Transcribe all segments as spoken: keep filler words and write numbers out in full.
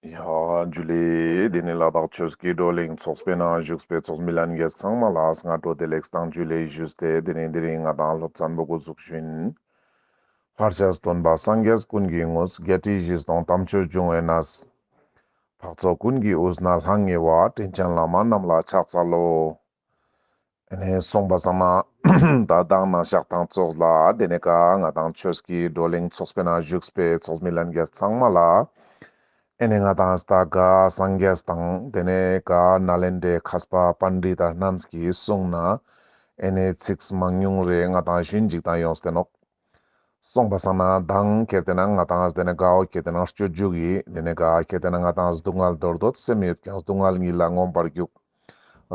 ཡ་ཇུ་ལེ། དེ་ནས་ལ་དྭགས་ཆོས་ཀྱི་བགྲོ་གླེང་ཚོགས་པའི་ནང་བཞུགས་པའི་ཚོགས་མི་ལྷན་རྒྱས་ཚང་མ་ལ་སྔ་དྲོ་བདེ་ལེགས་དང་ཇུ་ལེ་ཞུས་ཏེ། དེ་ནས་དེ་རིང་ང་དང་སློབ་ཚན་པོ་འགོ་འཛུགས་ཞུ་ཡིན། ལྷར་བཅས་སྟོན་པ་སངས་རྒྱས་ཀུན་གྱི་དངོས། བརྒྱད་ཁྲི་བཞི་སྟོང་དམ་ཆོས་འབྱུང་བའི་གནས། འཕགས་ཚོགས་ཀུན་གྱི་དབུས་ན་ལྷང་ངེ་བ། དྲིན་ཅན་བླ་མ་རྣམས་ལ་ཕྱག་འཚལ་ལོ། ཨེ་ནེ་སོང་པ་སང་ན་ད་མདང་ནང་ཞག་དང་ཙོགས་ལ་དེ་ནས་ཀ་ང་དང་ཆོས་ཀྱི་བགྲོ་གླེང་ཚོགས་པའི་ནང་བཞུགས་པའི་ཚོགས་མི་ལྷན་རྒྱས་ཚང་མ་ལ་ཨེ་ནེ་ང་དང་ད་ག་སངས་རྒྱས་དང་དེ་ནས་ཀ་ནཱ་ལེནྡྲའི་མཁས་པ་པཎྜི་ཏ་རྣམས་ཀྱིས་གསུངས་ན་ཨེ་ནེ་ཚིགས་མང་ཉུང་རེ་ང་དང་ཞུན་ཅིག་དང་ཡོངས་ཏེ་ནོག། སོང་པ་སང་ན་མདང་ཁྱེར་ཏེ་ན་ང་དང་དེ་ནས་གའོ་ཁྱེར་ཏེ་ན་སྤྱོད་འཇུག་གི་དེ་ནས་ག་ཁྱེར་ཏེ་ན་ང་དང་སྡུག་བསྔལ་འདོར་འདོད་སེམས་ཡོད་ཀྱང་སྡུག་བསྔལ་ཉིད་ལ་མངོན་པར་རྒྱུག།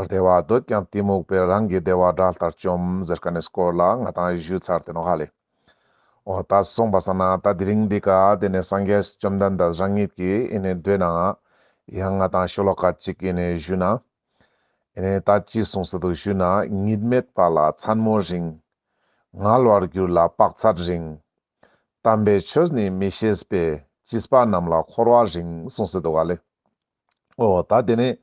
བདེ་བ་འདོད་ཀྱང་གཏི་མུག་པས། རང་གི་བདེ་བ་དགྲ་ལྟར་བཅོམ་ཟེར་ཁན་ནི་སྐོར་ལ་ང་དང་ཞུས་ཚར་ཏེ་ནོག་ཧ་ལེ། འོ་ད་སོང་པ་སང་ན་ད་དེ་རིང་འདི་ཀ་དེ་ནས་སངས་རྒྱས་བཅོམ་ལྡན་འདས་རང་ཉིད་ཀྱིས་ཨེ་ནེ་མདོ་ནང་ཡང་ང་དང་ཤོ་ལོ་ཀ་གཅིག་ཨེ་ནེ་ཞུ་ན། ཨེ་ནེ་ད་ཅི་གསུངས་སེ་འདུག་ཞུ་ན། གཉིད་མེད་པ་ལ་མཚན་མོ་རིང་། ངལ་བར་གྱུར་ལ་དཔག་ཚད་རིང་། དམ་པའི་ཆོས་ནི་མི་ཤེས་པས། བྱིས་པ་རྣམས་ལ་འཁོར་བ་རིང་། གསུངས་སེ་འདུག་ག་ལེ། འོ་ད་དེ་ནས་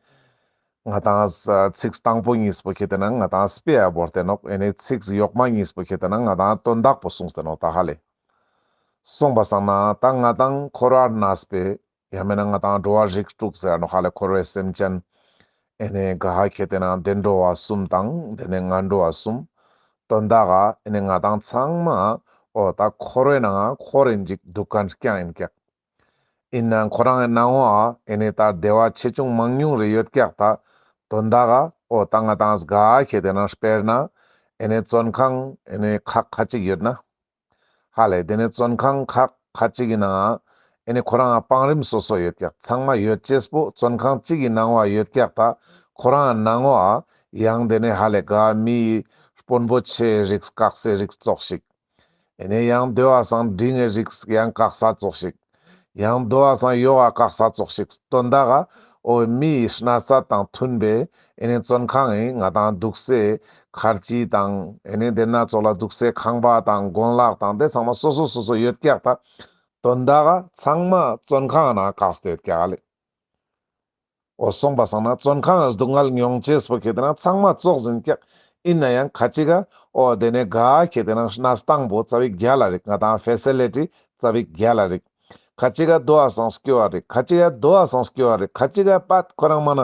ང་དང་ཚིགས་དང་པོ་གཉིས་པོ་ཁྱེར་ཏེ་ན་ང་དང་དཔེ་ཡ་བོར་ཏེ་ནོག། ཨེ་ནེ་ཚིགས་ཡོག་མ་གཉིས་པོ་ཁྱེར་ཏེ་ན་ང་དང་དོན་དག་པོ་གསུངས་ཏེ་ནོག་ད་ཧ་ལེ། སོང་པ་སང་ན་ད་ང་དང་འཁོར་བར་གནས་པའི་ཡང་མེད་ན་ང་དང་འགྲོ་བ་རིགས་དྲུག་ཟེར་ནོག་ཧ་ལེ། འཁོར་བའི་སེམས་ཅན་ཨེ་ནེ་ག་ཧ་ཁྱེར་ཏེ་ན་བདེ་འགྲོ་བ་གསུམ་དང་དེ་ནས་ངན་འགྲོ་བ་གསུམ། དོན་དག་ག་ཨེ་ནེ་ང་དང་ཚང་མ་འོ་ད་འཁོར་བའི་ནང་འཁོར་ཡིན་ཅིག་འདུག་ཁན་རྐྱང་ཡིན་ཀྱག། ཡིན་ནའང་ཁོ་རང་གི་ནང་ང་ཨེ་ནེ་ད་བདེ་བ་ཆེ་ཆུང་མང་ཉུང་རེ་ཡོད་ཀྱག། ད་དོན་དག་ག་འོ་ད་ང་དང་ག་ཁྱེར་ཏེ་ན་དཔེར་ན་ཨེ་ནེ་བཙོན་ཁང་ཨེ་ནེ་ཁག་ཁ་ཅིག་ཡོད་ན། ཧ་ལེ། དེ་ནས་བཙོན་ཁང་ཁག་ཁ་ཅིག་གི་ནང་ཨེ་ནེ་ཁོ་རང་ང་བང་རིམ་སོ་སོ་ཡོད་ཀྱག། ཚང་མ་ཡོད་ཅེས་པོ་བཙོན་ཁང་གཅིག་གི་ནང་ང་ཡོད་ཀྱག། ད་ཁོ་རང་ནང་ང་ཡང་དེ་ནས་ཧ་ལེ་ག་མི་དཔོན་པོ་ཆེ་རིགས་བཀག་སའི་རིགས་ཙོགས་ཤིག། ཨེ་ནེ་ཡང་དོ་བ་སང་འབྲིང་ངི་རིགས་ཡང་བཀག་ས་ཙོགས་ཤིག། ཡང་དོ་བ་སང་ཡོག་ག་བཀག་ས་ཙོགས་ཤིག། དོན་དག་ག་འོ་མིའི་གནས་ཚད་དང་མཐུན་པའི་ཨེ་ནེ་བཙོན་ཁང་ངི་ང་དང་འདུག་སའི་ཁར་ཇི་དང་ཨེ་ནེ་དེ་ན་ཙོགས་ལ་འདུག་སའི་ཁང་པ་དང་གོན་ལག་དང་དེ་ཚང་མ་སོ་སོ་སོ་སོ་ཡོད་ཀྱག། ད་དོན་དག་ག་ཚང་མ་བཙོན་ཁང་ནང་བཀག་སྟེ་ཡོད་ཀྱག་ལེ། འོ་སོང་པ་སང་ན་བཙོན་ཁང་ངི་སྡུག་བསྔལ་མྱོང་ཅེས་པོ་ཁྱེར་ཏེ་ན་ཚང་མ་ཙོགས་ཡིན་ཀྱག། ཡིན་ནའང་ཁ་ཅིག་ག་འོ་དེ་ནས་ག་ཁྱེར་ཏེ་ན་གནས་སྟངས་པོ་ཙ་པིག་རྒྱལ་ལ་རིག། ང་དང་ཕེ་སི་ལི་ཊི་ཙ་པིག་རྒྱལ་ལ་རིག། ཁ་ཅིག་ག་དོ་བ་སང་སྐྱོ་བ་རིག། ཁ་ཅིག་ག་དོ་བ་སང་སྐྱོ་བ་རིག། ཁ་ཅིག་ག་པད་ཁོ་རང་མ་ན་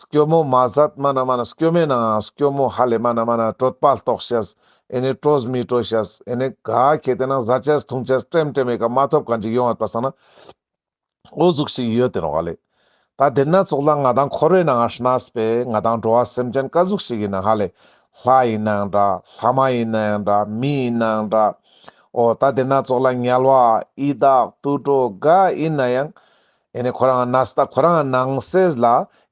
སྐྱོ་མོ་མ་ཟད་མ་ན་མ་ན་སྐྱོ་མོའི་ནང་སྐྱོ་མོ་ཧ་ལེ་མ་ན་མ་ན་གྲོད་པ་ལྟོགས་ཤེས། ཨེ་ནེ་བྲོས་མི་བྲོས་ཤེས། ཨེ་ནེ་ག་ཁྱེར་ཏེ་ན་ཟ་ཅེས་འཐུང་ཅེས་ཀྲེམ་ཀྲེམ་མེ་ཀ་མ་ཐོབ་ཁན་ཅིག་ཡོང་ཡོད་པ་སང་ན། འོ་ཟུག་ཞིག་ཡོད་དེ་ནོག་ཧ་ལེ། ད་དེ་ན་ཙོགས་ལ་ང་དང་འཁོར་བའི་ནང་ང་གནས་པའི་ང་དང་འགྲོ་བ་སེམས་ཅན་ག་ཟུག་ཞིག་ཡིན་ན་ཧ་ལེ། ལྷ་ཡིན་ནའང་འདྲ། ལྷ་མ་ཡིན་ནའང་འདྲ། མི་ཡིན་ནའང་འདྲ། འོ་ད་དེ་ན་ཙོགས་ལ་དམྱལ་བ་ཡི་དྭགས་དུད་འགྲོ་ག་ཡིན་ནའང་ཨེ་ནེ་ཁོ་རང་གནས་ད་ཁོ་རང་ནང་གསེས་ལ་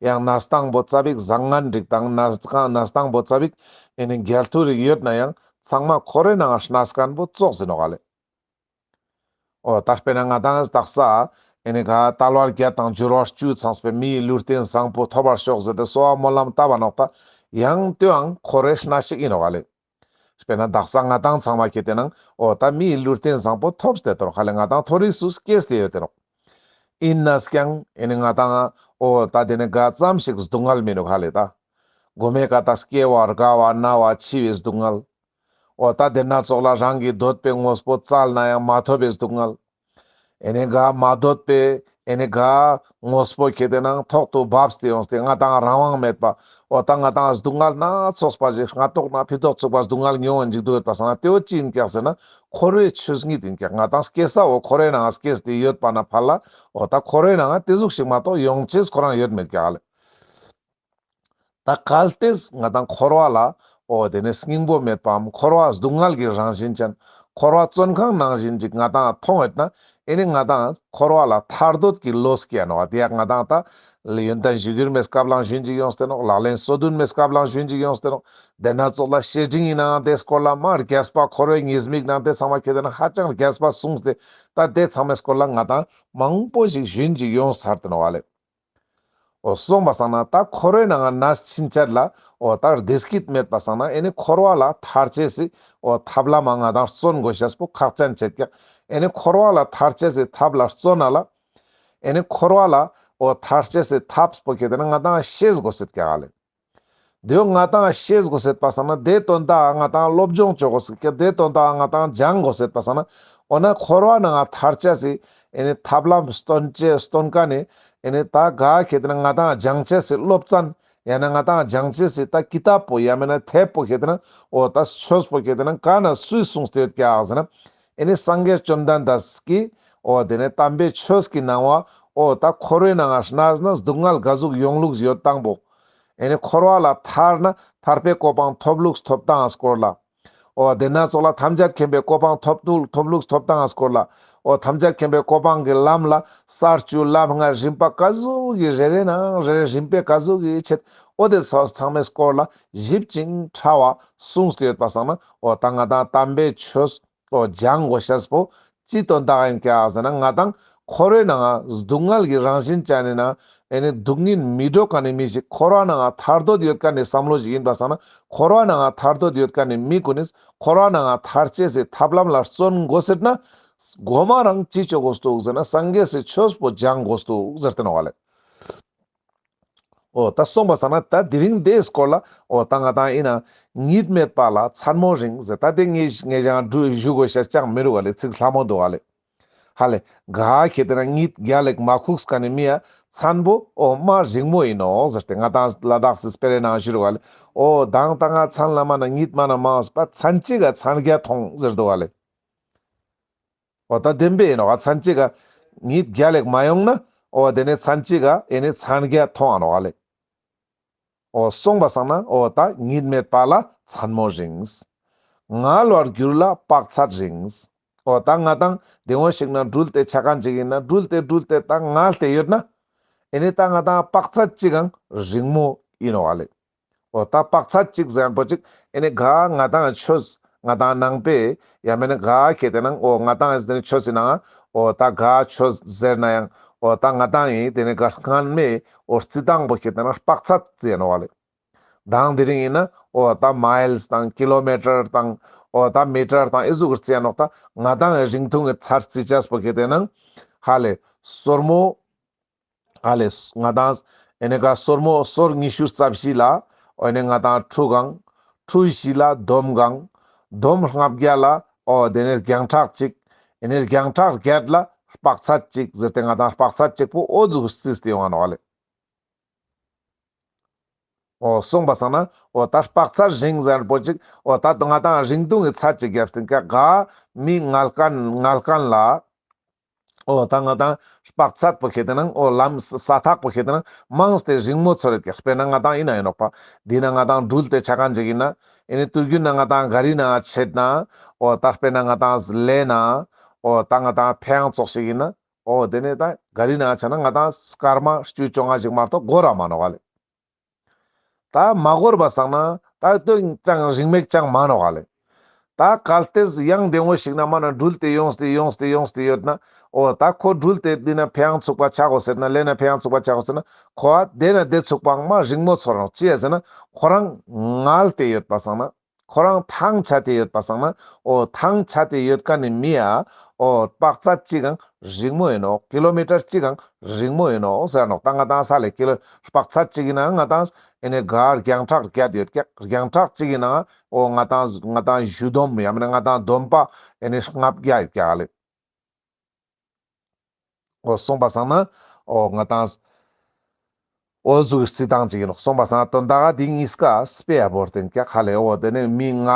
ཡང་གནས་སྟངས་པོ་ཙ་པིག་བཟང་ངན་རིགས་དང་གནས་གནས་སྟངས་པོ་ཙ་པིག་ཨེ་ནེ་རྒྱལ་ཐུ་རིགས་ཡོད་ནའང་ཚང་མ་འཁོར་བའི་ནང་ང་གནས་ཁན་པོ་ཙོགས་ཡིན་ནོག་ཧ་ལེ། འོ་ད་དཔེར་ན་ང་དང་དག་ས་ཨེ་ནེ་ག་དལ་བ་བརྒྱད་དང་འབྱོར་བ་བཅུ་ཚང་བའི་མིའི་ལུས་རྟེན་བཟང་པོ་ཐོབ་པར་ཤོག་ཟེར་ཏེ་གསོལ་བ་སྨོན་ལམ་བཏབ་པ་ནོག། ད་ཡང་དེའང་འཁོར་བའི་གནས་ཤིག་ཡིན་ནོག་ཧ་ལེ། དཔེར་ན་དག་ས་ང་དང་ཚང་མ་ཁྱེར་ཏེ་ན་འོ་ད་མིའི་ལུས་རྟེན་བཟང་པོ་ཐོབ་སྟེ་ཡོད་དེ་ནོག་ཧ་ལེ། ང་དང་མཐོ་རིས་སུ་སྐྱེས་ཏེ་ཡོད་དེ་ནོག། ཡིན་ནའང་ཨེ་ནེ་ང་དང་འོ་ད་དེ་ནས་ག་ཙམ་ཞིག་སྡུག་བསྔལ་མི་ནུག་ཧ་ལེ། ད་གོ་མའི་ཀ་ད་སྐྱེ་བ་རྒ་བ་ན་བ་འཆི་བའི་སྡུག་བསྔལ། འོ་ད་དེ་ན་ཙོགས་ལ་རང་གི་འདོད་པའི་དངོས་པོ་བཙལ་ནའང་མ་ཐོབ་པའི་སྡུག་བསྔལ། ཨེ་ནེ་ག་མ་འདོད་པའི་ཨེ་ནེ་ག་དངོས་པོ་ཁྱེར་ཏེ་ན་ཐོག་ཏུ་བབས་ཏེ་ཡོངས་ཏེ་ང་དང་རང་དབང་མེད་པ། འོ་ད་ང་དང་སྡུག་བསྔལ་སྣ་ཚོགས་པ་ཞིག་སྔ་ཐོག་ན་ཕི་ཐོག་ཚུགས་པ་སྡུག་བསྔལ་མྱོང་ཡིན་ཅིག་འདུག་ཡོད་པ་སང་ན་དེ་བོ་ཅི་ཡིན་ཀྱག་ཟེར་ན་འཁོར་བའི་ཆོས་ཉིད་ཡིན་ཀྱག། ང་དང་སྐྱེ་ས་འོ་འཁོར་བའི་ནང་ང་སྐྱེས་ཏེ་ཡོད་པ་ན་ཕར་ལ་འོ་ད་འཁོར་བའི་ནང་ང་དེ་ཟུག་ཞིག་མ་གཏོགས་ཡོང་ཅེས་ཁོ་རང་ཡོད་མེད་ཀྱག་ལེ། ད་གལ་ཏེ་ང་དང་འཁོར་བ་ལ་འོ་དེ་ནས་སྙིང་པོ་མེད་པའམ་འཁོར་བ་སྡུག་བསྔལ་གྱི་རང་བཞིན་ཅན་འཁོར་བ་བཙོན་ཁང་ནང་བཞིན་ཅིག་ང་དང་མཐོང་ཡོད་ན་ཨེ་ནེ་ང་དང་འཁོར་བ་ལ་ཐར་འདོད་ཀྱི་བློ་སྐྱེ་ནོག། དེ་ཡང་ང་དང་ད་ཡོན་ཏན་གཞིར་གྱུར་མའི་སྐབས་ལའང་ཞུན་ཅིག་ཡོངས་ཏེ་ནོག། ལག་ལེན་སོ་བདུན་མའི་སྐབས་ལའང་ཞུན་ཅིག་ཡོངས་ཏེ་ནོག། དེ་ན་ཙོགས་ལ་བཤེས་སྤྲིང་ཡིན་ནའང་དེ་སྐོར་ལ་མ་རྒྱས་པ་འཁོར་བའི་ཉེས་དམིགས་ནང་དེ་ཚང་མ་ཁྱེར་ཏེ་ན་ཧ་ཅང་རྒྱས་པ་གསུངས་ཏེ་ད་དེ་ཚང་མའི་སྐོར་ལ་ང་དང་མང་པོ་ཞིག་ཞུན་ཅིག་ཡོངས་ཚར་ཏེ་ནོག་ཧ་ལེ། འོ་སོང་པ་སང་ན་ད་འཁོར་བའི་ནང་ང་གནས་ཕྱིན་ཆད་ལ་འོ་ད་བདེ་སྐྱིད་མེད་པ་སང་ན་ཨེ་ནེ་འཁོར་བ་ལ་ཐར་ཅེས་སི་འོ་ཐབས་ལམ་ང་དང་བརྩོན་དགོས་ཤེས་པོ་ཁག་ཅན་ཆེད་ཀྱག། ཨེ་ནེ་འཁོར་བ་ལ་ཐར་ཅེས་སི་ཐབས་ལ་བརྩོན་ན་ལ་ ཨེ་ནི་འཁོར་བ་ལ་འོ་ཐར་ཅེས་སི་ཐབས་པོ་ཁེ་ཏེ་ན་ང་ཏང་ཤེས་དགོས་སེད་ཀྱག་ལེ། དེའོ་ང་ཏང་ཤེས་དགོས་སེད་པ་སང་ན་དེ་དོན་དག་ང་ཏང་སློབ་སྦྱོང་ཅོ་དགོས་སེད་ཀྱག། དེ་དོན་དག་ང་ཏང་སྦྱང་དགོས་སེད་པ་སང་ན་འོ་ན་འཁོར་བ་ནང་ང་ཐར་ཅེས་སི་ཨེ་ནི་ཐབས་ལམ་སྟོན་ཅེས་སྟོན་ཀ་ནི་ཨེ་ནི་ད་ག་ཁེ་ཏེ་ན་ང་ཏང་སྦྱང་ཅེས་སི་སློབ་ཚན་ཡང་ན་ང་ཏང་སྦྱང་ཅེས་སི་ད་ཀི་ཏབ་པོ་ཡང་མེན་ན་དེབ་པོ་ཁེ་ཏེ་ན་འོ་ད་ཆོས་པོ་ཁེ་ཏེ་ན་ག་ན་སུས་གསུངས་ཏེ་ཡོད་ཀྱག་ཟེར་ན་ཨེ་ནི་སངས་རྒྱས་བཅོམ་ལྡན་འདས་ཀྱིས་འོ་དེ་ནི་དམ་པའི་ཆོས་ཀྱི་ནང་བ་འོ་ད་འཁོར་བའི་ནང་ང་གནས་ན་སྡུག་བསྔལ་ག་ཟུག་ཡོང་ལུགས་ཡོད་སྟངས་པོ། ཨེ་ནི་འཁོར་བ་ལ་ཐར་ན་ཐར་པའི་གོ་འཕང་ཐོབ་ལུགས་ཐོབ་སྟངས་སྐོར་ལ། འོ་དེ་ན་ཙོགས་ལ་ཐམས་ཅད་མཁྱེན་པའི་གོ་འཕང་ཐོབ་ཐོབ་ལུགས་ཐོབ་སྟངས་སྐོར་ལ། འོ་ཐམས་ཅད་མཁྱེན་པའི་གོ་འཕང་གི་ལམ་ལ་ས་བཅུ་ལམ་ལྔ་རིམ་པ་ག་ཟུག་གི་རེ་རེ་ནང་རེ་རེ་རིམ་པས་ག་ཟུག་གི་ཆེད་འོ་དེ་ཚང་མའི་སྐོར་ལ་ཞིབ་ཅིང་ཕྲ་བ་གསུངས་ཏེ་ཡོད་པ་སང་ན་འོ་ད་ང་ཏང་དམ་པའི་ཆོས་འོ་སྦྱང་དགོས་ཤེས་པོ་ཅི་དོན་དག་ཡིན་ཀྱག་ཟེར་ན་ང་ཏང་འཁོར་བའི་ནང་ང་སྡུག་བསྔལ་གྱི་རང་བཞིན་ཅན་ནི་ནང་ཨེ་ནི་སྡུག་བསྔལ་མི་འགྲོ་མཁན་ནི་མི་ཞིག་འཁོར་བ་ནང་ང་ཐར་འདོད་ཡོད་མཁན་ནི་བསམ་བློ་ཞིག་ཡིན་པ་སང་ན་འཁོར་བ་ནང་ང་ཐར་འདོད་ཡོད་མཁན་ནི་མི་ཀུན་ནི་འཁོར་བ་ནང་ང་ཐར་ཅེས་སི་ཐབས་ལམ་ལ་བརྩོན་དགོས་ཟེར་ན་མགོ་མ་རང་ཅི་ཅོ་དགོས་འདུག་ཟེར་ན་སངས་རྒྱས་སི་ཆོས་པོ་སྦྱང་དགོས་འདུག་ཟེར་ཏེ་ནོག་ལེ། འོ་ད་སོང་པ་སང་ན་ད་དེ་རིང་དེའི་སྐོར་ལ་འོ་ད་ང་ཏང་ཡིན་ན་གཉིད་མེད་པ་ལ་མཚན་མོ་རིང་ཟེར་ད་དེ་ངས་ངས་ཀྱང་འགྲུ་ཞུ་དགོས་ཤེས་ཅང་མི་རུག་ག་ལེ། ཚིག་ལྷ་མོ་འདུག་ག་ལེ། ཧ་ལེ་ག་ཁེ་ཏེ་ན་གཉིད་རྒྱལ་ལེགས་མ་ཁུགས་མཁན་ནི་མི་ཡ་མཚན་པོ་འོ་མ་རིང་མོ་ཡིན་ནོག་ཟེར་ཏེ་ང་ཏང་ལ་དྭགས་སི་སྤེ་རའི་ནང་ཞུ་རུག་ག་ལེ། འོ་དང་ད་ང་མཚན་ལ་མ་ན་གཉིད་མ་ན་མ་འོངས་པ་མཚན་གཅིག་ག་མཚན་བརྒྱ་མཐོང་ཟེར་འདུག་ག་ལེ། འོ་ད་བདེན་པ་ཡིན་ནོག་ག་མཚན་གཅིག་ག་གཉིད་རྒྱལ་ལེགས་མ་ཡོང་ན་འོ་དེ་ནས་མཚན་གཅིག་ག་ཨེ་ནི་མཚན་བརྒྱ་མཐོང་ང་ནོག་ག་ལེ། འོ་སོང་པ་སང་ན་འོ་ད་གཉིད་མེད་པ་ལ་མཚན་མོ་རིང་། ངལ་བར་འགྱུར་ལ་དཔག་ཚད་རིང་། འོ་ད་ང་ཏང་དེ་འོ་ཞིག་ན་འགྲུལ་ཏེ་ཆ་མཁན་ཅིག་ཡིན་ན་འགྲུལ་ཏེ་འགྲུལ་ཏེ་ད་ངལ་ཏེ་ཡོད་ན་ཨེ་ནི་ད་ང་ཏང་དཔག་ཚད་གཅིག་གང་རིང་མོ་ཡིན་ནོག་ག་ལེ། འོ་ད་དཔག་ཚད་གཅིག་ཟེར་མཁན་པོ་ཅིག་ཨེ་ནི་ག་ང་ཏང་ཆོས་ང་ཏང་ནང་པའི་ཡང་མེན་ན་ག་ཁེ་ཏེ་ན་འོ་ང་ཏང་ཨེ་ནི་ཆོས་ཟེར་ན་འོ་ད་ག་ཆོས་ཟེར་ན་ཡང་འོ་ད་ང་ཏང་ཡིན་དེ་ནི་ག་སྔན་མའི་འོ་རྩི་སྟངས་པོ་ཁེ་ཏེ་ན་དཔག་ཚད་ཟེར་ནོག་ག་ལེ། དང་དེ་རིང་ཡིན་ན་འོ་ད་མའིལ་དང་ཀི་ལོ་མི་ཊར་དང་འོ་ད་མི་ཊར་དང་ཨེ་ཟུག་རྩི་ཡ་ནོག་ད་ང་ཏང་རིང་ཐུང་གི་ཚད་རྩི་ཅེས་པོ་ཁེ་ཏེ་ན་ཧ་ལེ་སོར་མོ་ཨ་ལེ། ང་ཏང་ཨེ་ནི་ག་སོར་མོ་སོར་ཉི་ཤུ་རྩ་བཞི་ལ་ཨེ་ནི་ང་ཏང་ཁྲུ་གང་། ཁྲུ་བཞི་ལ་འདོམ་གང་། འདོམ་ལྔ་བརྒྱ་ལ་འོ་དེ་ནས་རྒྱང་གྲགས་གཅིག་ཨེ་ནི་རྒྱང་གྲགས་བརྒྱད་ལ་དཔག་ཚད་གཅིག་ཟེར་ཏེ་ང་ཏང་དཔག་ཚད་གཅིག་པོ་འོ་ཟུག་རྩིས་ཏེ་ཡོང་ང་ནོག་ལེ། འོ་སོང་པ་སང་ན་འོ་ད་དཔག་ཚད་རིང་ཟེར་པོ་ཅིག་འོ་ད་ང་ཏང་རིང་ཐུང་གི་ཚད་ཅིག་རྒྱབ་སྟེ་ཀ་ག་མི་ངལ་མཁན་ངལ་མཁན་ལ་འོ་ད་ང་ཏང་དཔག་ཚད་པོ་ཁེ་ཏེ་ན་འོ་ལམ་ས་ས་ཐག་པོ་ཁེ་ཏེ་ན་མང་སྟེ་རིང་མོ་ཚོར་རེད་ཀྱག་དཔེར་ན་ང་ཏང་ཡིན་ན་ཡིན་ནོག་པ། དེ་ན་ང་ཏང་འགྲུལ་ཏེ་ཆ་མཁན་ཅིག་ཡིན་ན་ཨེ་ནི་དུས་རྒྱུན་ན་ང་ཏང་ག་རི་ནང་ཆེད་ན་འོ་ད་དཔེར་ན་ང་ཏང་ལེ་ན་འོ་ད་ང་ཏང་ཕེ་ཡང་ཙོགས་ཤིག་ཡིན་ན་འོ་དེ་ནས་ད་ག་རི་ནང་ཆ་ན་ང་ཏང་སྐར་མ་བཅུ་བཅོ་ལྔ་ཞིག་མ་གཏོགས་འགོར་ར་མ་ནོག་ལེ། ད་མ་འགོར་བ་སང་ན་ད་དོན་ཅང་རིང་མེད་ཅང་མ་ནོག་ལེ། ད་གལ་ཏེ་ཡང་དེ་འོ་ཞིག་ན་མ་ན་འགྲུལ་ཏེ་ཡོངས་ཏེ་ཡོངས་ཏེ་ཡོངས་ཏེ་ཡོད་ན་འོ་ད་ཁོ་འགྲུལ་ཏེ་འདི་ན་ཕེ་ཡང་ཚུགས་པ་ཆ་དགོས་ཟེར་ན་ལེ་ན་ཕེ་ཡང་ཚུགས་པ་ཆ་དགོས་ཟེར་ན་ཁོ་ཨ་དེ་ན་དེ་ཚུགས་པའང་མ་རིང་མོ་ཚོར་རང་ཅི་ཡ་ཟེར་ན་ཁོ་རང་ངལ་ཏེ་ཡོད་པ་སང་ན། ཁོ་རང་ཐང་ཆད་དེ་ཡོད་པ་སང་ན་འོ་ཐང་ཆད་དེ་ཡོད་མཁན་ནི་མི་ཡ་འོ་དཔག་ཚད་གཅིག་གང་རིང་མོ་ཡིན་ནོག་ཀི་ལོ་མི་ཊར་གཅིག་གང་རིང་མོ་ཡིན་ནོག་ཟེར་ནོག་ད་ང་ཏང་ས་ལེ་ཀི་ལོ་དཔག་ཚད་གཅིག་ཡིན་ན་ང་ཏང་ཨེ་ནི་ག་རྒྱང་གྲགས་བརྒྱད་ཡོད་ཀྱག་རྒྱང་གྲགས་གཅིག་ཡིན་ན་འོ་ང་ཏང་ང་ཏང་གཞུ་འདོམ་ཡང་མིན་ན་ང་ཏང་འདོམ་པ་ཨེ་ནི་ལྔ་བརྒྱ་ཡོད་ཀྱག་ལེ། འོ་སོང་པ་སང་ན་འོ་ང་ཏང་འོ་ཟུག་རྩི་སྟངས་ཅིག་ཡིན་ནོག་སོང་པ་སང་ན་དོན་དག་ག་དེ་གཉིས་ཀ་དཔེ་ཡ་བོར་ཏེན་ཀྱག་ཧ་ལེ། འོ་དེ་ནས་མི་ང་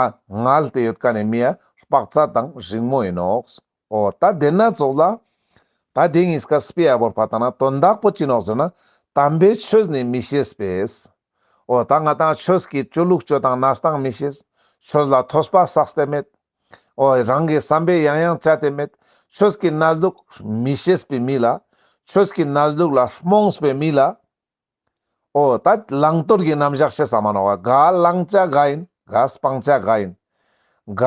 ངལ་ཏེ་ཡོད་མཁན་ནི་མི་ཡ་དཔག་ཚད་དང་རིང་མོ་ཡིན་ནོག་འོ་ད་དེ་ན་ཙོགས་ལ་ད་དེ་གཉིས་ཀ་དཔེ་ཡ་བོར་ཕ་ད་ན་དོན་དག་པོ་ཅི་ནོག་ཟེར་ན་དམ་པའི་ཆོས་ནི་མི་ཤེས་པས། འོ་ད་ང་ཏང་ཆོས་ཀྱི་སྤྱོད་ལུགས་སྤྱོད་སྟངས་གནས་སྟངས་མི་ཤེས། ཆོས་ལ་ཐོས་པ་བསགས་ཏེ་མེད། འོ་རང་གི་བསམ་པས་ཡང་ཡང་བྱས་ཏེ་མེད། ཆོས་ཀྱི་གནས་ལུགས་མི་ཤེས་པའི་མི་ལ། ཆོས་ཀྱི་གནས་ལུགས་ལ་རྨོངས་པའི་མི་ལ། འོ་ད་བླང་དོར་གྱི་རྣམ་གཞག་ཤེས་ས་མ་ནོག་ག་བླང་བྱ་ག་ཡིན་ག་སྤང་བྱ་ག་ཡིན། ག་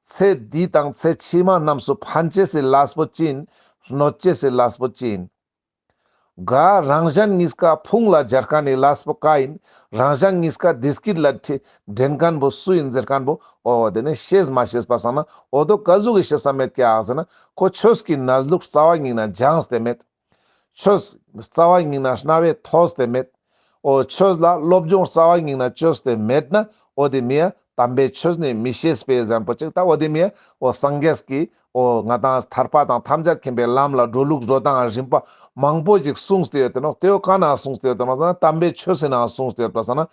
ཚེ་འདི་དང་ཚེ་ཕྱི་མ་རྣམས་སུ་ཕན་ཅེས་སི་ལས་པོ་ཅི་ཡིན། གནོད་ཅེས་སི་ལས་པོ་ཅི་ཡིན། ག་རང་གཞན་གཉིས་ཀ་ཕུང་ལ་སྦྱར་མཁན་ནི་ལས་པོ་ག་ཡིན། རང་གཞན་གཉིས་ཀ་བདེ་སྐྱིད་ལ་ཁྲི་འདྲེན་མཁན་པོ་སུ་ཡིན་ཟེར་མཁན་པོ་འོ་དེ་ནས་ཤེས་མ་ཤེས་པ་སང་ན་འོ་དོ་ག་ཟུག་གི་ཤེས་ས་མེད་ཀྱག་ཟེར་ན་ཁོ་ཆོས་ཀྱི་གནས་ལུགས་རྩ་བ་ཉིད་ན་སྦྱངས་ཏེ་མེད། ཆོས་རྩ་བ་ཉིད་ནས་རྣ་བས་ཐོས་ཏེ་མེད། འོ་ཆོས་ལ་སློབ་སྦྱོང་རྩ་བ་ཉིད་ནས་བཅོས་ཏེ་མེད་ན། འོ་དེ་མི་ཡ་དམ་པའི་ཆོས་ནི་མི་ཤེས་པས་ཟེར་མཁན་པོ་ཅིག་ད་འོ་དེ་མི་ཡ་འོ་སངས་རྒྱས་ཀྱིས་འོ་ང་དང་ཐར་པ་དང་ཐམས་ཅད་མཁྱེན་པའི་ལམ་ལ་འགྲོ་ལུགས་འགྲོ་སྟངས་རིམ་པ་མང་པོ་ཞིག་གསུངས་ཏེ་ཡོད་དེ་ནོག་དེ་བོ་ག་ན་གསུངས་ཏེ་ཡོད་དེ་ནོག་ཟེར་ན། དམ་པའི་ཆོས་སི་ནང་གསུངས་ཏེ་ཡོད་པ་ཟེར་ན།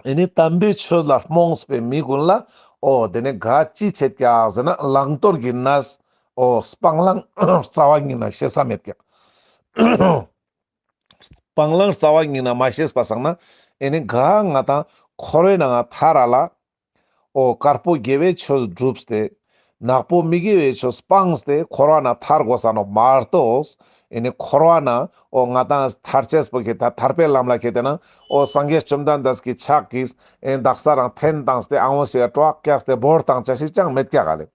ཨེ་ནི་དམ་པའི་ཆོས་ལ་རྨོངས་པའི་མི་ཀུན་ལ་འོ་དེ་ནི་ག་ཅི་བྱེད་ཀྱག་ཟེར་ན། བླང་དོར་གྱི་གནས་འོ་སྤང་བླང་རྩ་བ་ཉིད་ནས་ཤེས་ས་མེད་ཀྱག་སྤང་བླང་རྩ་བ་ཉིད་ནས་མ་ཤེས་པ་སང་ན། ཨེ་ནི་ག་ང་དང་འཁོར་བའི་ནང་ཐར་ར་ལ། འོ་དཀར་པོ་དགེ་བའི་ཆོས་བསྒྲུབས་ཏེ། ནག་པོ་མི་དགེ་བའི་ཆོས་སྤངས་ཏེ་འཁོར་བ་ནས་ཐར་དགོས་ས་ནོག་མ་གཏོགས། ཨེ་ནི་འཁོར་བ་ནས་འོ་ང་དང་ཐར་ཅེས་པོ་ཁེ་ད་ཐར་པའི་ལམ་ལ་ཁེ་ཏེ་ན་འོ་སངས་རྒྱས་བཅོམ་ལྡན་འདས་ཀྱི་ཕྱག་གིས་ཨེ་དག་ས་རང་འཐེན་བཏང་སྟེ་ཨ་བོ་ཞིག་ག་སྤྲོ་བ་བཀྱགས་ཏེ་བོར་བཏང་ཅེས་ཤིག་ཅང་མེད་ཀྱག་ག་ལེ།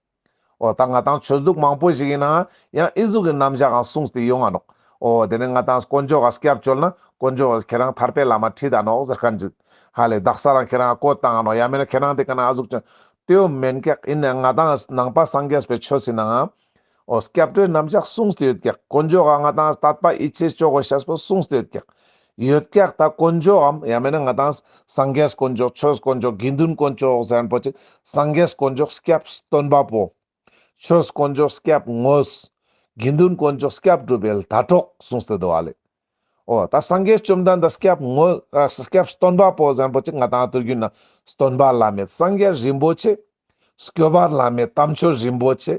འོ་ད་ང་དང་ཆོས་ལུགས་མང་པོ་ཞིག་ཡིན་ན་ཡང་ཨི་ཟུག་གི་རྣམ་གཞག་གང་གསུངས་ཏེ་ཡོང་ང་ནོག་འོ་དེ་ནི་ང་དང་དཀོན་མཆོག་ག་སྐྱབས་བཅོལ་ན་དཀོན་མཆོག་ག་ཁྱེད་རང་ཐར་པའི་ལམ་མ་ཁྲིད་ད་ནོག་ཟེར་མཁན་ཅིག་ཧ་ལེ་དག་ས་རང་ཁྱེད་རང་བཀོད་བཏང་ང་ནོག་ཡང་མེད་ན་ཁྱེད་རང་དེ་ཀ་ན་ཨ་ཟུག་ཅིག་དེ་བོ་མེན་ཀྱག་ཡིན་ན་ང་དང་ནང་པ་སངས་རྒྱས་པའི་ཆོས་སི་ནང་འོ་སྐྱབས་འགྲོའི་རྣམ་གཞག་གསུངས་ཏེ་ཡོད་ཀྱག་དཀོན་མཆོག་ག་ང་དང་དད་པ་ཡིད་ཆེས་བཅོ་དགོས་ཤེས་པོ་གསུངས་ཏེ་ཡོད་ཀྱག་ཡོད་ཀྱག་ད་དཀོན་མཆོག་གམ་ཡང་མེད་ན་ང་དང་སངས་རྒྱས་དཀོན་མཆོག་ཆོས་དཀོན་མཆོག་དགེ་འདུན་དཀོན་མཆོག་ཟེར་མཁན་པོ་ཅིག་སངས་རྒྱས་དཀོན་མཆོག་སྐྱབས་སྟོན་པ་པོ། ཆོས་དཀོན་མཆོག་སྐྱབས་དངོས། དགེ་འདུན་དཀོན་མཆོག་སྐྱབས་སྒྲུབ་པའི་ཟླ་གྲོགས་གསུངས་ཏེ་འདུག་ཨ་ལེ། འོ་ད་སངས་རྒྱས་བཅོམ་ལྡན་འདས་སྐྱབས་དངོས་ཨ་སྐྱབས་སྟོན་པ་པོ་ཟེར་མཁན་པོ་ཅིག་ང་དང་དུས་རྒྱུན་ན་སྟོན་པ་བླ་མེད་སངས་རྒྱས་རིན་པོ་ཆེ། སྐྱོབ་པ་བླ་མེད་དམ་ཆོས་རིན་པོ་ཆེ།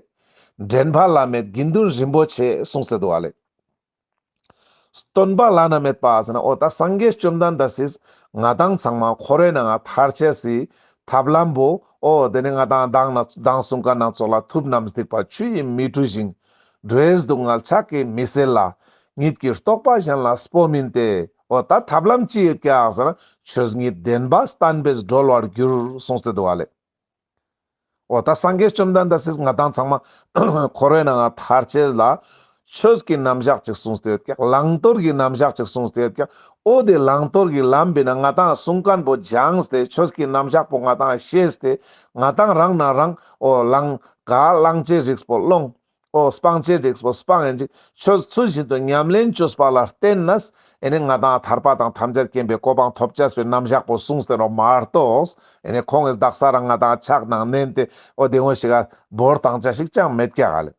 འདྲེན་པ་བླ་མེད་དགེ་འདུན་རིན་པོ་ཆེ་གསུངས་ཏེ་འདུག་ཨ་ལེ། སྟོན་པ་བླ་ན་མེད་པ་ཟེར་ན་འོ་ད་སངས་རྒྱས་བཅོམ་ལྡན་འདས་སིས་ང་དང་ཚང་མ་འཁོར་བའི་ནང་ང་ཐར་ཅེས་སི་ཐབས་ལམ་པོ་འོ་དེ་ནི་ང་དང་མདང་ན་མདང་གསུངས་ཀ་ན་ཙོགས་ལ་ཐུབ་རྣམས་སྡིག་པ་ཆུ་ཡིས་མི་འཁྲུ་ཞིང་། འགྲོ་བའི་སྡུག་བསྔལ་ཕྱག་གིས་མི་སེལ་ལ། ཉིད་ཀྱི་རྟོགས་པ་གཞན་ལ་སྤོ་མིན་ཏེ། འོ་ད་ཐབས་ལམ་ཅི་ཡོད་ཀྱག་ཟེར་ན་ཆོས་ཉིད་བདེན་པ་བསྟན་པས་གྲོལ་བར་འགྱུར་གསུངས་ཏེ་འདུག་ཨ་ལེ། འོ་ད་སངས་རྒྱས་བཅོམ་ལྡན་འདས་སིས་ང་དང་ཚང་མ་འཁོར་བའི་ནང་ང་ཐར་ཅེས་ལ་ཆོས་ཀྱི་རྣམ་གཞག་ཅིག་གསུངས་ཏེ་ཡོད་ཀྱག་བླང་དོར་གྱི་རྣམ་གཞག་ཅིག་གསུངས་ཏེ་ཡོད་ཀྱག་འོ་དེ་བླང་དོར་གྱི་ལམ་པོའི་ནང་ང་དང་གསུང་མཁན་པོ་སྦྱངས་ཏེ་ཆོས་ཀྱི་རྣམ་གཞག་པོ་ང་དང་ཤེས་ཏེ་ང་དང་རང་ན་རང་འོ་བླང་ག་བླང་ཅེས་རིགས་པོ་བླངས། འོ་སྤང་ཅེས་རིགས་པོ་སྤང་ཡིན་ཅིག་ཆོས་ཚུལ་བཞིན་དུ་ཉམས་ལེན་བཅོས་པ་ལ་བརྟེན་ནས་ཨེ་ནི་ང་དང་ཐར་པ་དང་ཐམས་ཅད་མཁྱེན་པའི་གོ་འཕང་ཐོབ་ཅེས་པའི་རྣམ་གཞག་པོ་གསུངས་ཏེ་ནོག་མ་གཏོགས། ཨེ་ནི་ཁོང་གིས་དག་ས་རང་ང་དང་ཕྱག་ནང་མནན་ཏེ་འོ་དེ་འོ་ཞིག་ག་བོར་བཏང་ཅེས་ཤིག་ཅང་མེད་ཀྱག་ཨ་ལེ།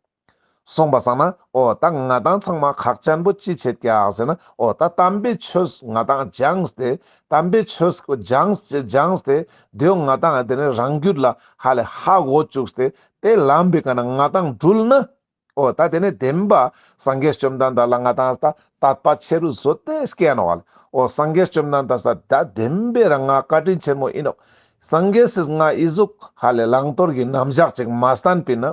སོང་པ་སང་ན་འོ་ད་ང་དང་ཚང་མ་ཁག་ཅན་པོ་ཅི་བྱེད་ཀྱག་ཟེར་ན་འོ་ད་དམ་པའི་ཆོས་ང་དང་སྦྱངས་ཏེ་དམ་པའི་ཆོས་སྦྱངས་སྦྱངས་ཏེ་དེ་ང་དང་དེ་ནི་རང་རྒྱུད་ལ་ཧ་ལས་ཧ་གོ་བཅུག་སྟེ་དེ་ལམ་པོའི་ཀ་ན་ང་དང་དྲུལ་ན། འོ་ད་དེ་ནི་བདེན་པ་སངས་རྒྱས་བཅོམ་ལྡན་འདས་ལ་ང་དང་ད་དད་པ་ཆེ་རུ་བཟོ་སྟེ་སྐྱེ་ནོག་ཨ་ལེ། འོ་སངས་རྒྱས་བཅོམ་ལྡན་འདས་ད་བདེན་པའི་རང་ང་བཀའ་དྲིན་ཆེན་མོ་ཡིན་ནོག་སངས་རྒྱས་སིས་ང་ཨི་ཟུག་ཧ་ལས་བླང་དོར་གྱི་རྣམ་གཞག་ཅིག་མ་བསྟན་པིན་ན།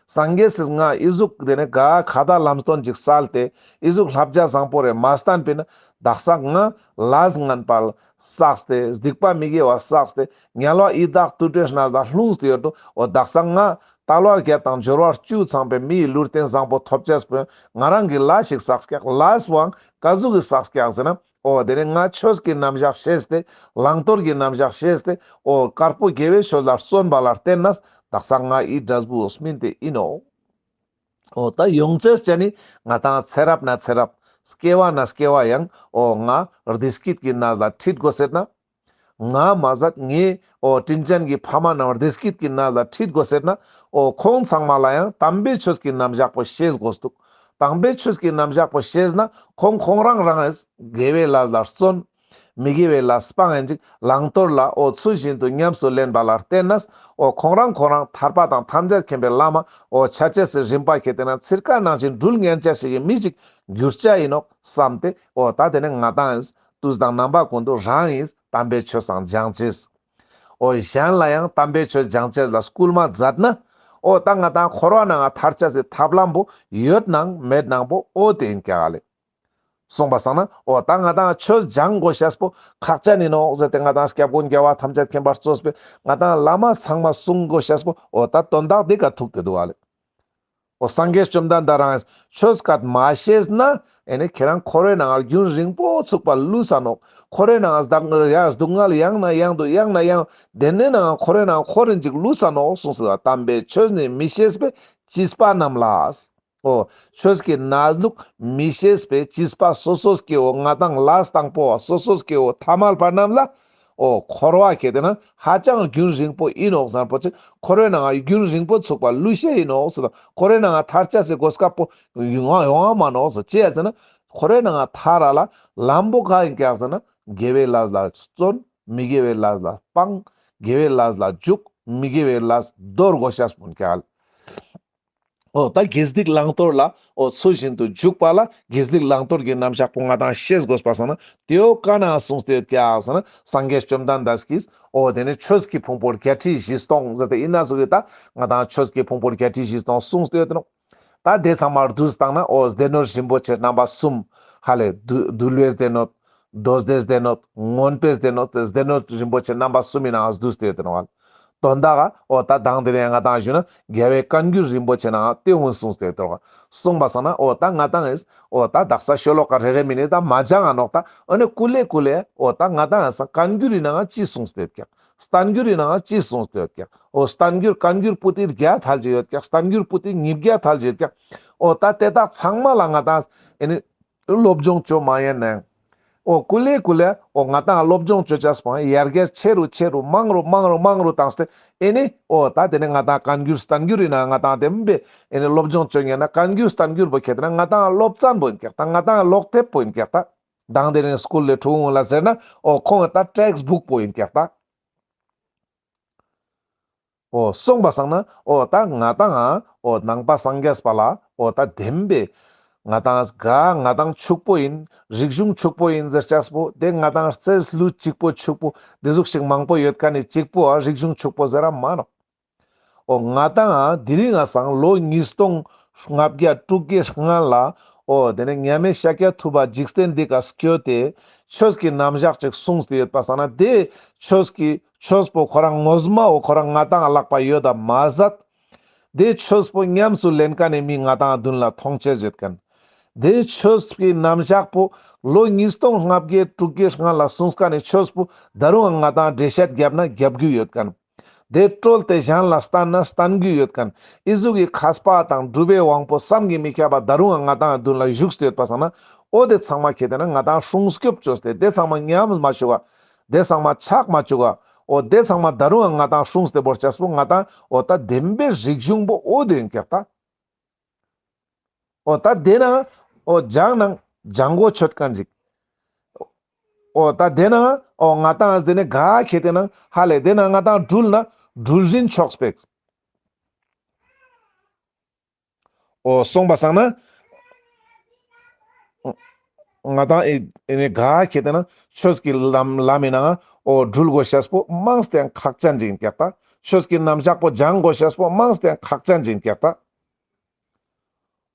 སངས་རྒྱས་སིས་ང་ཨི་ཟུག་དེ་ནི་ག་ཁ་ད་ལམ་སྟོན་ཅིག་སལ་ཏེ་ཨི་ཟུག་བསླབ་བྱ་བཟང་པོ་རེ་མ་བསྟན་པིན་ན། དག་ས་ང་ལས་ངན་པ་བསགས་ཏེ་སྡིག་པ་མི་དགེ་བ་བསགས་ཏེ་དམྱལ་བ་ཡི་དྭགས་དུད་འགྲོའི་གནས་ལ་ལྷུང་སྟེ་ཡོད་དོ། འོ་དག་ས་ང་དལ་བ་བརྒྱད་དང་འབྱོར་བ་བཅུ་ཚང་པའི་མི་ཡི་ལུས་རྟེན་བཟང་པོ་ཐོབ་ཅེས་པོ་ང་རང་གི་ལས་ཤིག་བསགས་ཀྱག་ལས་པོའང་ག་ཟུག་གི་བསགས་ཀྱག་ཟེར་ན། འོ་དེ་ནི་ང་ཆོས་ཀྱི་རྣམ་གཞག་ཤེས་ཏེ་བླང་དོར་གྱི་རྣམ་གཞག་ཤེས་ཏེ་འོ་དཀར་པོ་དགེ་བའི་ཆོས་ལ་བརྩོན་པ་ལ་བརྟེན་ནས་དག་ས་ང་ཨི་འབྲས་བུ་སྨིན་ཏེ་ཡིན་ནོག་འོ་ད་ཡོང་ཅེས་ཅན་ནི་ང་དང་ཚེ་རབས་ན་ཚེ་རབས་སྐྱེ་བ་ན་སྐྱེ་བ་ཡང་འོ་ང་བདེ་སྐྱིད་ཀྱི་གནས་ལ་ཁྲིད་དགོས་ཟེར་ན། ང་མ་ཟད་ངའི་འོ་དྲིན་ཅན་གྱི་ཕ་མ་རྣམས་བདེ་སྐྱིད་ཀྱི་གནས་ལ་ཁྲིད་དགོས་ཟེར་ན། འོ་ཁོང་ཚང་མ་ལ་ཡང་དམ་པའི་ཆོས་ཀྱི་རྣམ་གཞག་པོ་ཤེས་དགོས་འདུག་དམ་པའི་ཆོས་ཀྱི་རྣམ་གཞག་པོ་ཤེས་ན་ཁོང་ཁོང་རང་རང་དགེ་བའི་ལས་ལ་བརྩོན། མི་དགེ་བའི་ལས་སྤང་ཡིན་ཅིག་བླང་དོར་ལ་འོ་ཚུལ་བཞིན་དུ་ཉམས་སུ་ལེན་པ་ལ་བརྟེན་ནས་འོ་ཁོང་རང་ཁོང་རང་ཐར་པ་དང་ཐམས་ཅད་མཁྱེན་པའི་ལམ་འོ་ཆ་ཅེས་སི་རིམ་པ་ཁྱེར་ཏེ་ན་ཚིར་ཀ་ནང་བཞིན་འགྲུལ་ཉན་ཅེས་ཤིག་གི་མི་ཞིག་འགྱུར་ཅེས་ཡིན་ནོག་བསམ་སྟེ། འོ་ད་དེ་ནི་ང་དང་དུས་དང་རྣམ་པ་ཀུན་ཏུ་རང་ཡིན་དམ་པའི་ཆོས་སང་སྦྱང་ཅེས། འོ་གཞན་ལ་ཡང་དམ་པའི་ཆོས་སྦྱང་ཅེས་ལ་སྐུལ་མ་མཛད་ན། འོ་ད་ང་དང་འཁོར་བ་ནང་ང་ཐར་ཅེས་སི་ཐབས་ལམ་པོ་ཡོད་ནང་མེད་ནང་པོ་འོ་དེ་ཡིན་ཀྱག་ལེ། སོང་པ་སང་ན་འོ་ད་ང་དང་ཆོས་སྦྱང་དགོས་ཤེས་པོ་ཁག་ཅན་ཡིན་ནོག་ཟེར་ཏེ་ང་དང་སྐྱབས་མགོན་རྒྱལ་བ་ཐམས་ཅད་མཁྱེན་པར་གཙོས་པའི་ང་དང་བླ་མ་ཚང་མ་གསུང་དགོས་ཤེས་པོ་འོ་ད་དོན་དག་འདི་ཀ་ཐུག་སྟེ་འདུག་ཨ་ལེ། འོ་སངས་རྒྱས་བཅོམ་ལྡན་འདས་རང་ཆོས་སྐད་མ་ཤེས་ན་ཨེ་ནི་ཁྱེད་རང་འཁོར་བའི་ནང་རྒྱུན་རིང་པོ་ཚུགས་པ་ལུས་ས་ནོག་འཁོར་བའི་ནང་སྡུག་བསྔལ་ཡ་སྡུག་བསྔལ་ཡང་ནས་ཡང་དུ་ཡང་ནས་ཡང་དེ་ནས་ནང་འཁོར་བའི་ནང་འཁོར་རིན་ཅིག་ལུས་ས་ནོག་གསུངས་སོ། དམ་པའི་ཆོས་ནི་མི་ཤེས་པའི་བྱིས་པ་རྣམས་ལ། འོ་ཆོས་ཀྱི་གནས་ལུགས་མི་ཤེས་པའི་བྱིས་པ་སོ་སོ་སྐྱེ་བོ་ང་དང་ལས་དང་པོ་བ་སོ་སོ་སྐྱེ་བོ་ཐ་མལ་པ་རྣམས་ལ། འོ་འཁོར་བ་ཁེ་ཏེ་ན་ཧ་ཅང་རྒྱུན་རིང་པོ་ཨིན་ནོག་ཟེར་པོ་ཅིག་འཁོར་བའི་ནང་ང་རྒྱུན་རིང་པོ་ཚུགས་པ་ལུས་ཤེས་ཨིན་ནོག་ཟེར། འཁོར་བའི་ནང་ང་ཐར་ཆ་སི་གོ་སྐབས་པོ་ཡོང་ང་ཡོང་ང་མ་ནོག་ཟེར། ཅི་ཡ་ཟེར་ན་འཁོར་བའི་ནང་ང་ཐར་ར་ལ་ལམ་པོ་ག་ཨིན་ཀྱག་ཟེར་ན་དགེ་བའི་ལས་ལ་བརྩོན། མི་དགེ་བའི་ལས་ལ་སྤང་། དགེ་བའི་ལས་ལ་འཇུག། མི་དགེ་བའི་ལས་དོར་དགོས་ཤེས་པོ་ཨིན་ཀྱག་འོ་ད་དགེ་སྡིག་བླང་དོར་ལ་འོ་ཚུལ་བཞིན་དུ་འཇུག་པ་ལ་དགེ་སྡིག་བླང་དོར་གྱི་རྣམ་གཞག་པོ་ང་དང་ཤེས་དགོས་པ་སང་ན་དེའོ་ཀ་ན་གསུངས་ཏེ་ཡོད་ཀྱག་ཟེར་ན་སངས་རྒྱས་བཅོམ་ལྡན་འདས་ཀྱིས་འོ་དེ་ནི་ཆོས་ཀྱི་ཕུང་པོ་བརྒྱད་ཁྲི་བཞི་སྟོང་ཟེར་ཏེ་ཨིན་ན་ཟུག་གི་ད་ང་དང་ཆོས་ཀྱི་ཕུང་པོ་བརྒྱད་ཁྲི་བཞི་སྟོང་གསུངས་ཏེ་ཡོད་དེ་ནོག་ད་དེ་ཚང་མ་བསྡུས་བཏང་ན་འོ་སྡེ་སྣོད་རིན་པོ་ཆེ་རྣམ་པ་གསུམ། ཧ་ལེ་འདུལ་འདུལ་བའི་སྡེ་སྣོད། མདོ་སྡེའི་སྡེ་སྣོད། མངོན་པའི་སྡེ་སྣོད། སྡེ་སྣོད་རིན་པོ་ཆེ་རྣམ་པ་གསུམ་མི་ནང་བསྡུས་ཏེ་ཡོད་དེ་ནོག་དོན་དག་འོ་ད་དང་དེ་རིང་ང་དང་ཞུ་ན་རྒྱལ་བའི་བཀའ་འགྱུར་རིན་པོ་ཆེ་ནང་དེ་ཀུན་གསུངས་ཏེ་ཡོད་དེ་ནོག་གསུངས་པ་སང་ན་འོ་ད་ང་དང་ཨེས་འོ་ད་དག་ས་ཤོ་ལོ་ཀ་རེ་རེ་མི་ནི་ད་མ་སྦྱང་ང་ནོག་ད་ཨ་ནི་ཀུ་ལེ་ཀུ་ལེ་འོ་ད་ང་དང་ཨེས་བཀའ་འགྱུར་རི་ནང་ཅི་གསུངས་ཏེ་ཡོད་ཀྱག་བསྟན་འགྱུར་རི་ནང་ཅི་གསུངས་ཏེ་ཡོད་ཀྱག་འོ་བསྟན་འགྱུར་བཀའ་འགྱུར་པོ་ཏི་བརྒྱ་ཐལ་གྱི་ཡོད་ཀྱག་བསྟན་འགྱུར་པོ་ཏི་ཉིས་བརྒྱ་ཐལ་གྱི་ཡོད་ཀྱག་འོ་ད་དེ་དག་ཚང་མ་ལ་ང་དང་ཨེ་ནི་སློབ་སྦྱོང་བཅོ་མ་ཡིན་ནའང་འོ་ཀུ་ལེ་ཀུ་ལེ་འོ་ང་དང་སློབ་སྦྱོང་བཅོ་ཅེས་པོ་ཡར་རྒྱས་ཆེ་རུ་ཆེ་རུ་མང་རུ་མང་རུ་མང་རུ་བཏང་སྟེ་ཨེ་ནི་འོ་ད་དེ་ནི་ང་དང་བཀའ་འགྱུར་བསྟན་འགྱུར་རི་ནང་ང་དང་དེ་མི་བེ་ཨེ་ནི་སློབ་སྦྱོང་བཅོ་ཉན་ན་བཀའ་འགྱུར་བསྟན་འགྱུར་པོ་ཁེ་ཏེ་ན་ང་དང་སློབ་ཚན་པོ་ཨིན་ཀྱག་ད་ང་དང་ཀློག་དེབ་པོ་ཨིན་ཀྱག་ད། དང་དེ་རིང་སྐུལ་ལས་ཕྲུ་གུ་ལ་ཟེར་ན་འོ་ཁོང་ད་ཊེགསི་བུག་པོ་ཨིན་ཀྱག་ད། འོ་གསུངས་པ་སང་ན་འོ་ད་ང་དང་ང་འོ་ནང་པ་སངས་རྒྱས་པ་ལ་འོ་ད་བདེན་པའི་ང་དང་ག་ང་དང་ཕྱུག་པོ་ཨིན། རིག་གཞུང་ཕྱུག་པོ་ཨིན་ཟེར་ཅེས་པོ་དེ་ང་དང་རྩེས་ལུས་གཅིག་པོ་ཕྱུག་པོ་དེ་ཟུག་ཞིག་མང་པོ་ཡོད་མཁན་ནི་གཅིག་པོ་ཨ་རིག་གཞུང་ཕྱུག་པོ་ཟེར་ར་མ་ནོག་འོ་ང་དང་ང་དེ་རིང་ང་སང་ལོ་ཉིས་སྟོང་ལྔ་བརྒྱ་དྲུག་ཅུའི་སྔ་ལ་འོ་དེ་ནི་མཉམ་མེད་ཤཱཀྱ་ཐུབ་པ་འཇིག་རྟེན་འདི་ཀ་སྐྱོད་དེ་ཆོས་ཀྱི་རྣམ་གཞག་ཅིག་གསུངས་ཏེ་ཡོད་པ་སང་ན་དེ་ཆོས་ཀྱི་ཆོས་པོ་ཁོ་རང་ངོ་མ་འོ་ཁོ་རང་ང་དང་ལག་པ་ཡོད་ད་མ་ཟད་དེ་ཆོས་པོ་ཉམས་སུ་ལེན་མཁན་ནི་མི་ང་དང་མདུན་ལ་མཐོང་ཆེས་ཡོད་མཁན། དེ་ཆོས་ཀྱི་རྣམ་གཞག་པོ་ལོ་ཉིས་སྟོང་ལྔ་བརྒྱ་དྲུག་ཅུའི་སྔ་ལ་གསུངས་མཁན་ནི་ཆོས་པོ་ད་རུང་ང་དང་འགྲེལ་བཤད་བརྒྱབ་ན་བརྒྱབ་རྒྱུ་ཡོད་མཁན། དེ་བཀྲོལ་ཏེ་གཞན་ལ་བསྟན་ན་བསྟན་རྒྱུ་ཡོད་མཁན། ཨི་ཟུག་གི་མཁས་པ་དང་གྲུབ་པའི་དབང་པོ་བསམ་གྱིས་མི་ཁྱབ་པ་ད་རུང་ང་དང་མདུན་ལ་བཞུགས་ཏེ་ཡོད་པ་སང་ན་འོ་དེ་ཚང་མ་ཁེ་ཏེ་ན་ང་དང་སྲུང་སྐྱོབ་བཅོས་ཏེ་དེ་ཚང་མ་ཉམས་མ་བཅུག་ག་དེ་ཚང་མ་ཆག་མ་བཅུག་ག་འོ་དེ་ཚང་མ་ད་རུང་ང་དང་སྲུང་སྟེ་བོར་ཅེས་པོ་ང་དང་འོ་ད་བདེན་པའི་རིག་གཞུང་པོ་འོ་དེ་ཨིན་ཀྱག་ད། འོ་ད་དེ་ན་འོ་སྦྱང་ནང་སྦྱང་གོ་ཆོད་མཁན་ཅིག་འོ་ད་དེ་ན་འོ་ང་དང་དེ་ནི་ག་ཁེ་ཏེ་ན་ཧ་ལེ་དེ་ན་ང་དང་འགྲུལ་ན་འགྲུལ་རིན་ཆོག་སྤེག་འོ་གསུངས་པ་སང་ན་ང་དང་ཨེ་ཨེ་ནི་ག་ཁེ་ཏེ་ན་ཆོས་ཀྱི་ལམ་ལམ་མི་ནང་འོ་འགྲུལ་དགོས་ཤེས་པོ་མངས་ཏེ་ཁག་ཅན་ཅིག་ཨིན་ཀྱག་ད། ཆོས་ཀྱི་རྣམ་གཞག་པོ་སྦྱང་དགོས་ཤེས་པོ་མངས་ཏེ་ཁག་ཅན་ཅིག་ཨིན་ཀྱག་ད།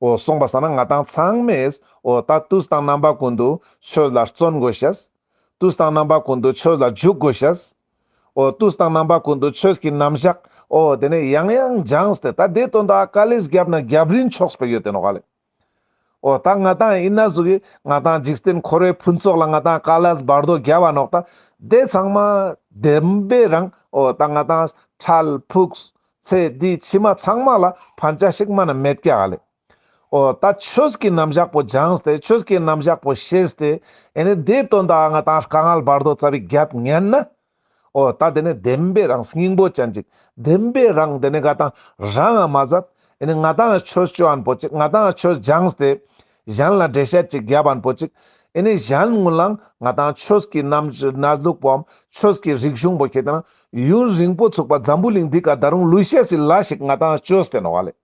འོ་གསུངས་པ་སང་ན་ང་དང་ཚང་མས་འོ་ད་དུས་དང་རྣམ་པ་ཀུན་ཏུ་ཆོས་ལ་བརྩོན་དགོས་ཤེས། དུས་དང་རྣམ་པ་ཀུན་ཏུ་ཆོས་ལ་འཇུག་དགོས་ཤེས། འོ་དུས་དང་རྣམ་པ་ཀུན་ཏུ་ཆོས་ཀྱི་རྣམ་གཞག་འོ་དེ་ནི་ཡང་ཡང་སྦྱངས་ཏེ་ད་དེ་དོན་དག་ག་ལེ་བརྒྱབ་ན་བརྒྱབ་རིན་ཆོག་སྤེག་ཡོད་དེ་ནོག་ལེ། འོ་ད་ང་དང་ཨིན་ན་ཟུག་གི་ང་དང་འཇིག་རྟེན་འཁོར་བའི་ཕུན་ཚོགས་ལ་ང་དང་དཀའ་ལས་བར་དོ་བརྒྱབ་པ་ནོག་ད། དེ་ཚང་མ་བདེན་པའི་རང་འོ་ད་ང་དང་འཕྲལ་ཕུགས་ཚེ་འདི་ཕྱི་མ་ཚང་མ་ལ་ཕན་ཆ་ཞིག་མ་ན་མེད་ཀྱག་ལེ། འོ་ད་ཆོས་ཀྱི་རྣམ་གཞག་པོ་སྦྱངས་ཏེ་ཆོས་ཀྱི་རྣམ་གཞག་པོ་ཤེས་ཏེ་ཨེ་ནི་དེ་དོན་དག་ང་དང་དཀའ་ངལ་བར་དོ་ཙ་པིག་བརྒྱབ་ཉན་ན། འོ་ད་དེ་ནི་བདེན་པའི་རང་སྙིང་པོ་ཅན་ཅིག་བདེན་པའི་རང་དེ་ནི་ང་དང་རང་ང་མ་ཟད་ཨེ་ནི་ང་དང་ཆོས་བཅོ་ཨན་པོ་ཅིག་ང་དང་ཆོས་སྦྱངས་ཏེ་གཞན་ལ་འགྲེལ་བཤད་ཅིག་བརྒྱབ་ཨན་པོ་ཅིག་ཨེ་ནི་གཞན་ངུ་ལང་ང་དང་ཆོས་ཀྱི་རྣམ་གནས་ལུགས་པོའམ་ཆོས་ཀྱི་རིག་གཞུང་པོ་ཁེ་ཏེ་ན་ཡུན་རིང་པོ་ཚུགས་པ་འཛམ་བུ་གླིང་འདི་ཀ་ད་རུང་ལུས་ཤེས་སི་ལ་ཞིག་ང་དང་བཅོས་ཏེ་ནོག་ལེ།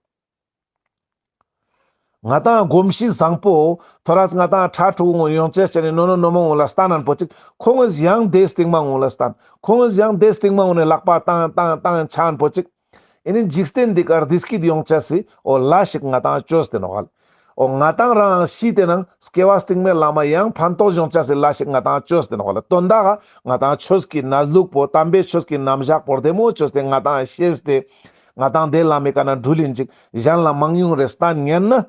ང་དང་གོམས་གཤིས་བཟང་པོ་ཐོ་རས་ང་དང་ཕྲུ་གུ་ངོ་ཡོང་ཅེས་ཅན་ནི་ནོ་ནོ་ནོ་མོ་ངོ་ལ་སྟན་ཨན་པོ་ཅིག་ཁོང་ངི་ཡང་དེ་སྟིང་མ་ངོ་ལ་སྟན། ཁོང་ངི་ཡང་དེ་སྟིང་མ་ངོ་ནི་ལག་པ་བཏང་བཏང་བཏང་ཆ་ཨན་པོ་ཅིག་ཨེ་ནི་འཇིག་རྟེན་འདི་ཀར་བདེ་སྐྱིད་ཡོང་ཅེས་སི་འོ་ལ་ཞིག་ང་དང་བཅོས་ཏེ་ནོག་ལེ། འོ་ང་དང་རང་ཤི་ཏེ་ནང་སྐྱེ་བ་སྟིང་མའི་ལ་མ་ཡང་ཕན་ཐོགས་ཡོང་ཅེས་སི་ལ་ཞིག་ང་དང་བཅོས་ཏེ་ནོག་ལེ། དོན་དག་ང་དང་ཆོས་ཀྱི་གནས་ལུགས་པོ་དམ་པའི་ཆོས་ཀྱི་རྣམ་གཞག་པོ་བདེ་མོ་བཅོས་ཏེ་ང་དང་ཤེས་ཏེ་ང་དང་དེ་ལ་མི་ཀ་ན་འགྲུལ་ཡིན་ཅིག་གཞན་ལ་མང་ཉུང་རེ་སྟན་ཉན་ན།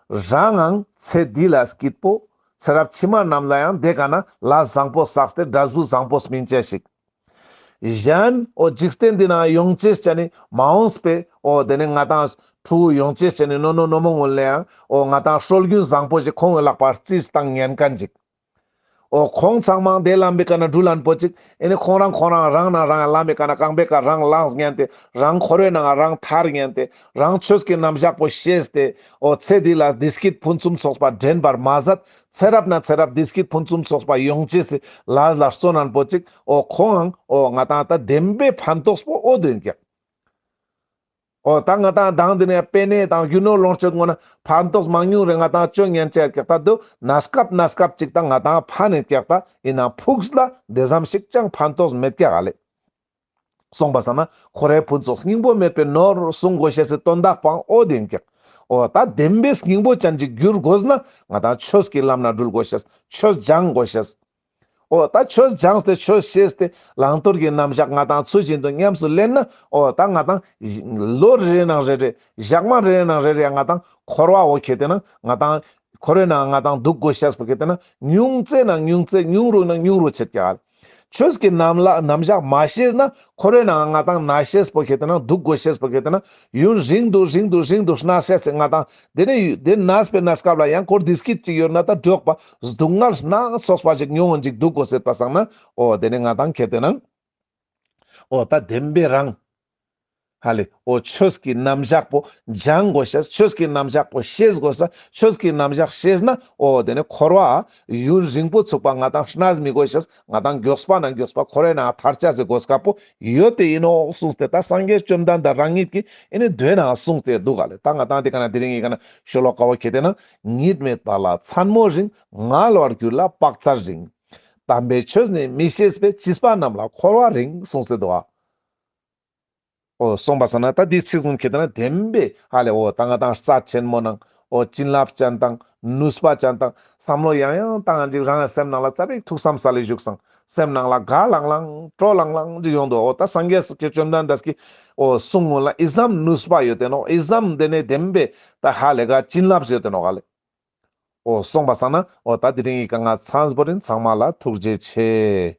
རང་ངང་ཚེ་འདི་ལ་སྐྱིད་པོ། ཚེ་རབས་ཕྱི་མ་རྣམས་ལ་ཡང་དེ་ཀ་ན་ལ་བཟང་པོ་བསགས་ཏེ་འབྲས་བུ་བཟང་པོ་སྨིན་ཅེས་ཤིག་གཞན་འོ་འཇིག་རྟེན་འདི་ན་ཡོང་ཅེས་ཅན་ནི་མ་འོངས་པའི་འོ་དེ་ནི་ང་དང་ ཕྲུ་གུ་ཡོང་ཅེས་བྱས་ནས་ནོ་ནོ་ནོ་མོ་ངུན་ལེ་ཡང་འོ་ང་ཏང་སྲོལ་རྒྱུན་བཟང་པོ་ཞིག་ཁོང་གི་ལག་པར་རྩིས་བཏང་ཉན་མཁན་ཅིག་འོ་ཁོང་ཚང་མ་དེ་ལམ་པའི་ཀ་ན་འགྲུལ་ལན་པོ་ཅིག་ཨེ་ནི་ཁོང་རང་ཁོང་རང་རང་ནང་རང་ལམ་པའི་ཀ་ན་རྐང་པའི་ཀ་རང་ལངས་ཉན་ཏེ་རང་འཁོར་བའི་ནང་རང་ཐར་ཉན་ཏེ་རང་ཆོས་ཀྱི་རྣམ་གཞག་པོ་ཤེས་ཏེ་འོ་ཚེ་འདི་ལ་བདེ་སྐྱིད་ཕུན་སུམ་ཚོགས་པ་འདྲེན་པར་མ་ཟད་ཚེ་རབས་ན་ཚེ་རབས་བདེ་སྐྱིད་ཕུན་སུམ་ཚོགས་པ་ཡོང་ཅེས་སི་ལ་ལ་བརྩོན་ནན་པོ་ཅིག་འོ་ཁོང་ཨང་འོ་ང་ཏང་ད་བདེན་པའི་ཕན་ཐོགས་པོ་འོ་དོན་ཀྱག་འོ་ད་ང་ཏང་མདང་དེ་ནས་པེ་ནེ་དང་རྒྱུ་ནོར་ལོངས་སྤྱོད་ངོ་ན་ཕན་ཐོགས་མང་ཉུང་རེ་ང་ཏང་ཅོ་ཉན་ཅེས་ཀྱག་ད་དུ་གནས་སྐབས་གནས་སྐབས་ཅིག་ད་ང་ཏང་ཕན་ནེ་ཀྱག་ད་ཡིན་ན་ཕུགས་ལ་དེ་ཙམ་ཞིག་ཅང་ཕན་ཐོགས་མེད་ཀྱག་ཨ་ལེ། སོང་པ་སང་ན་འཁོར་བའི་ཕུན་ཚོགས་སྙིང་པོ་མེད་པའི་ནོར་གསུང་དགོས་ཤེས་སི་དོན་དག་པོའང་འོ་དེ་ཡིན་ཀྱག་འོ་ད་བདེན་པའི་སྙིང་པོ་ཅན་ཅིག་འགྱུར་དགོས་ན་ང་ཏང་ཆོས་ཀྱི་ལམ་ན་འགྲུལ་དགོས་ཤེས་ཆོས་སྦྱང་དགོས་ཤེས། འོ་ད་ཆོས་སྦྱངས་ཏེ་ཆོས་ཤེས་ཏེ་བླང་དོར་གྱི་རྣམ་གཞག་ང་ཏང་ཚུལ་བཞིན་དུ་ཉམས་སུ་ལེན་ན་འོ་ད་ང་ཏང་ལོ་རེ་ནང་རེ་རེ་ཞག་མ་རེ་རེ་ནང་རེ་རེ་ང་ཏང་འཁོར་བ་འོ་ཁེ་ཏེ་ན་ང་ཏང་འཁོར་བའི་ནང་ང་ཏང་འདུག་དགོས་ཤེས་པོ་ཁེ་ཏེ་ན་ཉུང་ཙེ་ནང་ཉུང་ཙེ་ཉུང་རུ་ནང་ཉུང་རུ་ཆེད་ཀྱག་ཆོས་ཀྱི་རྣམ་ལ་རྣམ་གཞག་མ་ཤེས་ན་འཁོར་བའི་ནང་ང་ཏང་ན་ཤེས་པོ་ཁེ་ཏེ་ན་འདུག་དགོས་ཤེས་པོ་ཁེ་ཏེ་ན་ཡུན་རིང་དུ་རིང་དུ་རིང་དུ་གནས་ཤེས་སི་ང་ཏང་དེ་ནས་དེ་གནས་པའི་གནས་སྐབས་ལ་ཡང་འཁོར་བདེ་སྐྱིད་ཅིག་ཡོད་ན་ད་འགྲོགས་པ་སྡུག་བསྔལ་སྣ་ཚོགས་པ་ཞིག་མྱོང་ངོ་ཅིག་འདུག་དགོས་ཟེར་པ་སང་ན་འོ་དེ་ནས་ང་ཏང་ཁེ་ཏེ་ན་འོ་ད་བདེན་པའི་རང་ཧ་ལེ་འོ་ཆོས་ཀྱི་རྣམ་གཞག་པོ་སྦྱང་དགོས་ཤེས་ཆོས་ཀྱི་རྣམ་གཞག་པོ་ཤེས་དགོས་ས་ཆོས་ཀྱི་རྣམ་གཞག་ཤེས་ན་འོ་དེ་ནས་འཁོར་བ་ཡུན་རིང་པོ་ཚུགས་པ་ང་ཏང་གནས་མི་དགོས་ཤེས་ང་ཏང་མགྱོགས་པ་ན་མགྱོགས་པ་འཁོར་བའི་ནང་ཐར་ཆ་ཟེར་དགོས་སྐབས་པོ་ཡོད་དེ་ཡིན་ནོག་གསུངས་ཏེ་ད་སངས་རྒྱས་བཅོམ་ལྡན་འདས་རང་ཉིད་ཀྱིས་ཨེ་ནི་མདོའི་ནང་གསུངས་ཏེ་འདུག་ག་ལེ། ད་ང་ཏང་དེ་ཀ་ན་དེ་རིང་ཡི་ཀ་ན་ཤོ་ལོ་ཀ་བོ་ཁེ་ཏེ་ན་གཉིད་མེད་པ་ལ་མཚན་མོ་རིང་ངལ་བར་གྱུར་ལ་བག་ཚ་རིང་། དམ་པའི་ཆོས་ནི་མི་ཤེས་པས་བྱིས་པ་རྣམས་ལ་འཁོར་བ་རིང་གསུངས་ཏེ་འདུག་ག་འོ་སོང་པ་སང་ན་ད་འདི་ཚིག་གུན་ཁེ་ཏེ་ན་བདེན་པའི་ཧ་ལེ་འོ་ད་ང་ཏང་རྩ་ཆེན་མོ་ནང་འོ་བྱིན་རླབས་ཅན་དང་ནུས་པ་ཅན་དང་བསམ་བློ་ཡང་ཡང་བཏང་ཅིག་རང་ཡང་སེམས་ནང་ལ་ཙ་པིག་ཐུགས་བསམ་ས་ལེ་བཞུགས་སང་སེམས་ནང་ལ་དགའ་ལང་ལང་སྤྲོ་ལང་ལང་ཅིག་ཡོང་དུག་འོ་ད་སངས་རྒྱས་ཀྱི་བཅོམ་ལྡན་འདས་ཀྱི་འོ་གསུང་ངུན་ལ་ཨི་ཙམ་ནུས་པ་ཡོད་དེ་ནོག་ཨི་ཙམ་དེ་ནས་བདེན་པའི་ད་ཧ་ལེ་ག་བྱིན་རླབས་ཡོད་དེ་ནོག་ཧ་ལེ། འོ་སོང་པ་སང་ན་འོ་ད་དེ་རིང་ཡི་ཀ་ང་ཚང་པོ་རིན་ཚང་མ་ལ་ཐུགས་རྗེ་ཆེ།